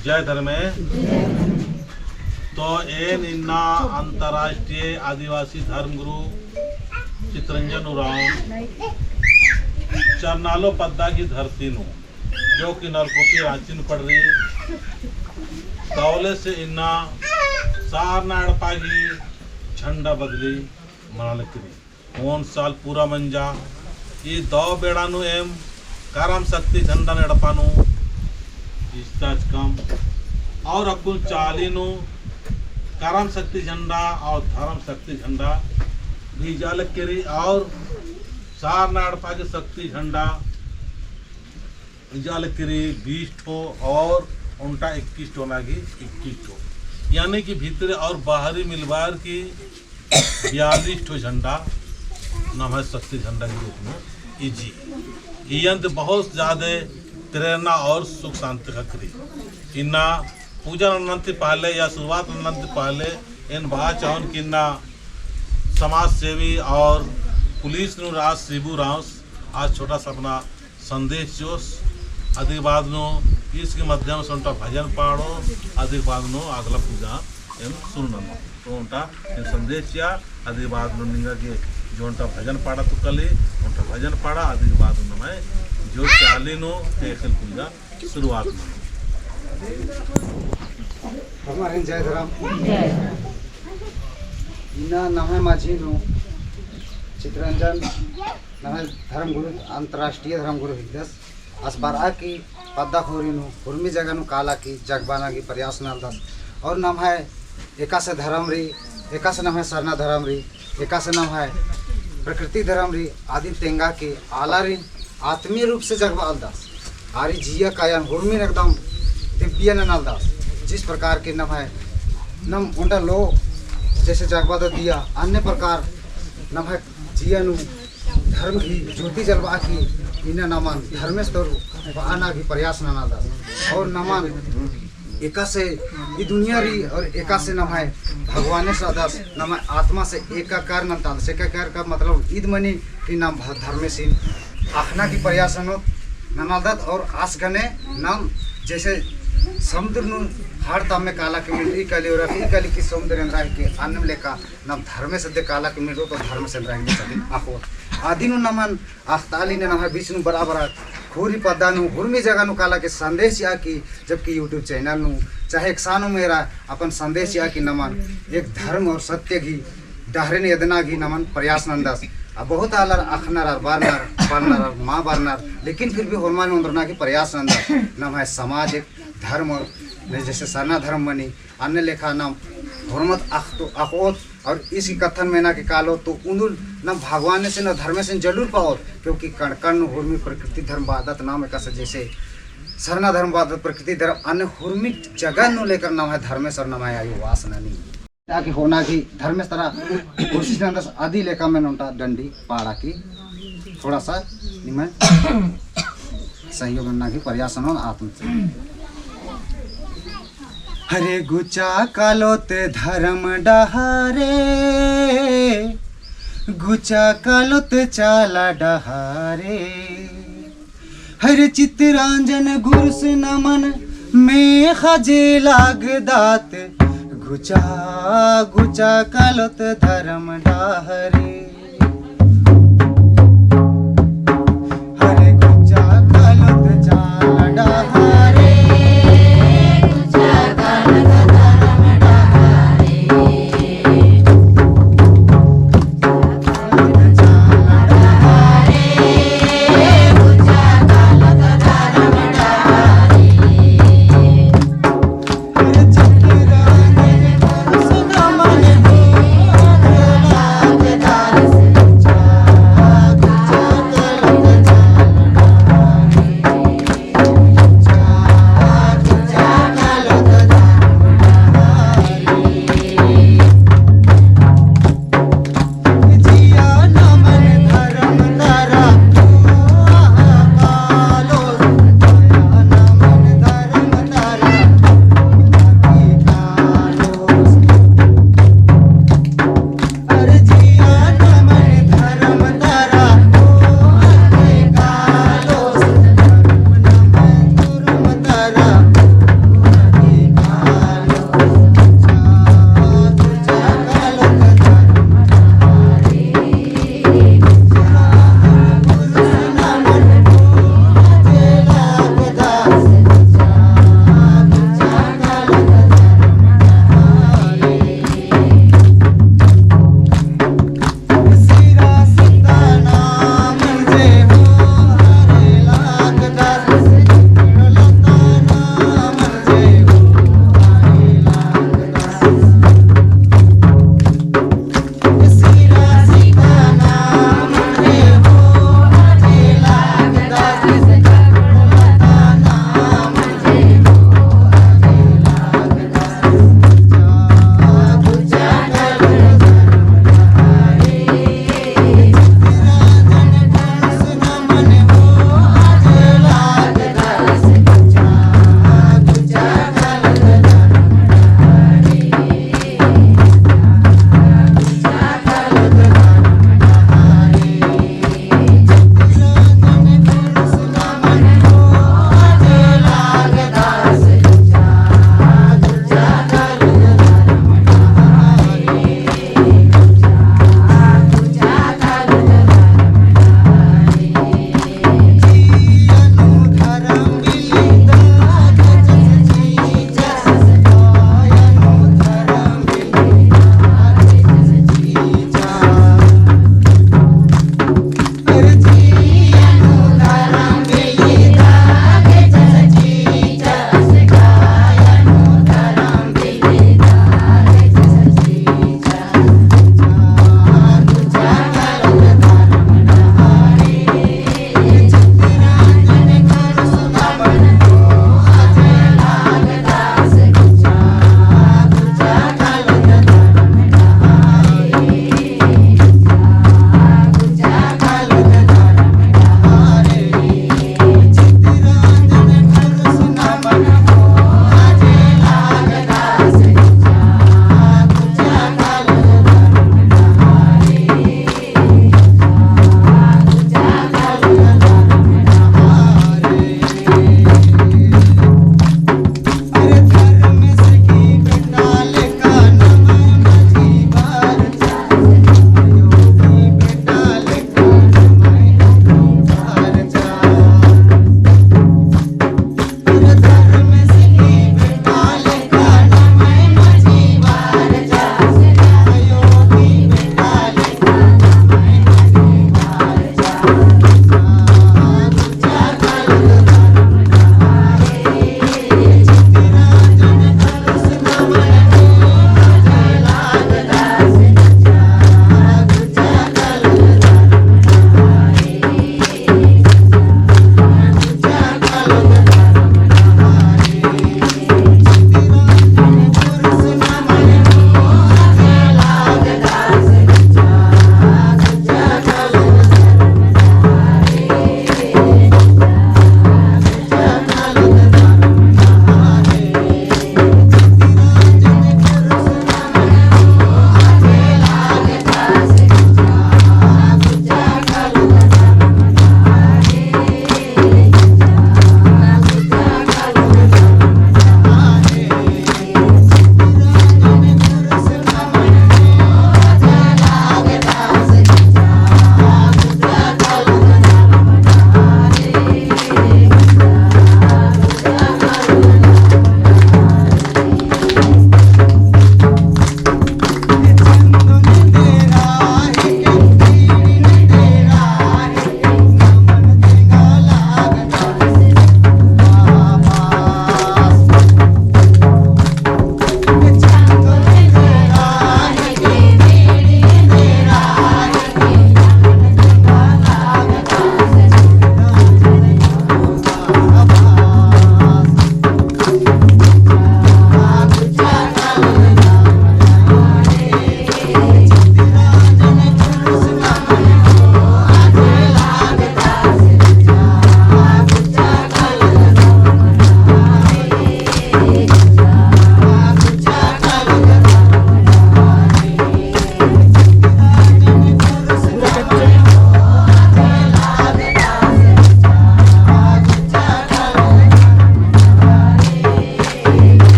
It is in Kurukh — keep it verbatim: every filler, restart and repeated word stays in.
जय धर्मे। तो एन इन्ना अंतर्राष्ट्रीय आदिवासी धर्मगुरु चितरंजन उराँव चरनालो पद्दा की धरती नू, जो कि नरकोपी राँची नू पड़री, दौले से इन्ना सारना एड़पा की झंडा बदली मना लगी रई। ओन साल पूरा मंजा, ई दौ बेड़ा नू एम करम शक्ति झंडा एड़पा नू इजताचकम, और अक्कुन चाली नू करम शक्ति झंडा और धर्म शक्ति झंडा बीजा लगी रई, और सारना एड़पा की शक्ति झंडा इजा लगी रई बीस ठो और ओन्टा इक्कीस ठो ना की इक्कीस ठो, यानी कि भीतरे और बाहरी मिलबार की बयालीस ठो झंडा नम्है शक्ति झंडा के रूप में इजी। इयन ती बहुत ज्यादा प्रेरणा और सुख शांति ख़क्खरई। इन्ना पूजा नन्ना ती पहले या शुरुआत नन्ना ती पहले एन बआ चाहोन कि इन्ना समाज सेवी और पुलिस नू रअस शिबू उराँवस आज छोटा सा अपना संदेश चिओस, अदी बाद नू इसके माध्यम से ओन्टा भजन पाड़ो, अदी बाद नू अगला पूजा एम शुरू ननो। तो ओन्टा एम संदेश चिआ, अदी बाद नू निंगा गे जो ओन्टा भजन पाड़ा तो कली, ओन्टा भजन पाड़ा, अदी बाद नू मैं जो चाली नू तेखिल पूजा शुरुआत ननो। हमारे जय धर्म। इन्ना नम्है माझी नू चितरंजन नम्है धर्मगुरु, अंतर्राष्ट्रीय धर्मगुरु हिकदस। आस बरआ की पद्दा ख़ोरी नू, हुरमी जगह नू काला की जगबाना की प्रयास ननालदस। और नम्है एकासे धर्म रई, एकासे नम्है सरना धर्म रई, एकासे नम्है प्रकृति धर्म रई, आदिन तेंगा की आलारिन आत्मीय रूप से जगबालदस। आरी जिया कायन हुरमिन एकदम दिव्य ननालदस। जिस प्रकार की नम्है, नम ओन्टा लो जैसे जगबादत दिया, अन्य प्रकार नम्है जिया नू धर्म की ज्योति जलबआ की इन्ना नमन धर्मेस तरा बअना की प्रयास ननालदस। और नमन एकासे ई दुनिया रई और एकासे नम्है भगवानेस रअदस, नम्है आत्मासे एकाकार नन्तालदस। एकाकार का मतलब ईद मनी कि नम भ-, धर्मेसिन अख़ना की प्रयास ननोत, ननालदत। और आस गने नम जैसे समुद्र नू हर तम्मे काला की मिलरी कली और ई कली की समुद्र एन्दरा हिके, अन्नेम लेखा नम धर्मेस अदे काला की मिलरो तो धर्मेस एन्दरा हिके सदिन अख़ोत। आदि नू नमन अख़ताली ने नम्है बीच नू बराबर ख़ोरी पद्दा नू हुरमी जगह नू काला के संदेश चिआ की, जबकि YouTube channel नू चाहे एकसानो मेरा अपन संदेश चिआ की नमन एक धर्म और सत्य गही डहरेन एदना गही नमन प्रयास नन्दस। आ बहुत आलर अख़नर अर बरनर, पढ़नर अर मा बरनर, लेकिन फिर भी होरमन ओन्दरना गही प्रयास नन्दस। नम्है समाज एक धर्म और ने जैसे सरना धर्म मनी, अन्ने लेखा नम होरमत अख़ तो अख़ओत और इसकी कत्थन मेना के कालो तो उन्दुल नम भगवानेसिन और धर्मेसिन जलूर पाओत, क्योंकि कण कण नू हुरमी प्रकृति धर्म बअदत। नम एकासे जैसे सरना धर्म बअदत, प्रकृति धर्म, अन्ने हुरमी जगह नू लेकर नम्है धर्मेस और नम्है आयो वास ननी। ताकि होना की धर्मेस तरा कोशिश नन्दस, अदी लेखा में ओन्टा डंडी पाड़ा की थोड़ा सा निम्है सहयोग नन्ना की प्रयास ननोन आत्म से। हरे गुचा कालोत धर्म डहरे, गुचा कालोत चाला डहरे। हरे चितरंजन गुरुस नमन मेख़ा जे लागदत, गुचा, गुचा कालोत धर्म डहरे।